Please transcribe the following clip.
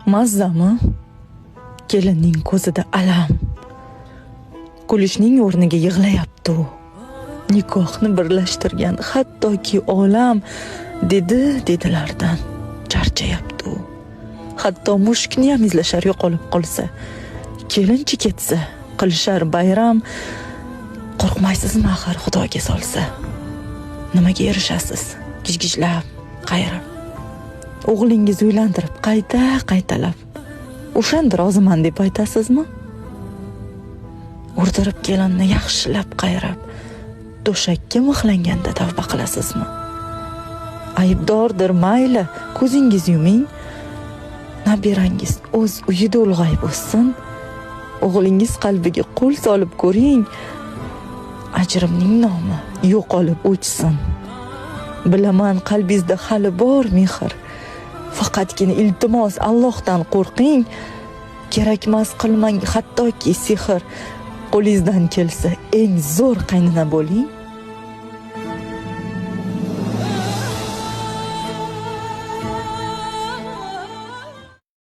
Mazzami? Kelinning ko'zida alam. Kulishning o'rniga yig'layapti u. Nikohni birlashtirgan hattoki olam dedi dedilardan charchayapti u. Hatto mushukni ham izlashar yo'qolib qolsa. Kelinchi ketsa, qilishar bayram. Qo'rqmaysizmi axir Xudoga solsa? Nimaga erishasiz? Gijgijlab, qayirib. O'g'lingiz uylantirib qayta qaytalab. O'shanda roziman deb aytasizmi? Urdirib kelinni yaxshilab qayrab, to'shakka mixlanganda tavba qilasizmi? Aybdordir, mayli, ko'zingiz yuming. Nabirangiz o'z uyida ulg'ayib o'ssin. O'g'lingiz qalbiga qo'l solib ko'ring. Ajrimning nomi yo'qolib o'chsin. Bilaman, qalbingizda hali bor mehr. Faqatgina iltimos Allohdan qo'rqing. Kerakmas qilmang hattoki sehr. Qo'lingizdan kelsa eng zo'r qaynona bo'ling.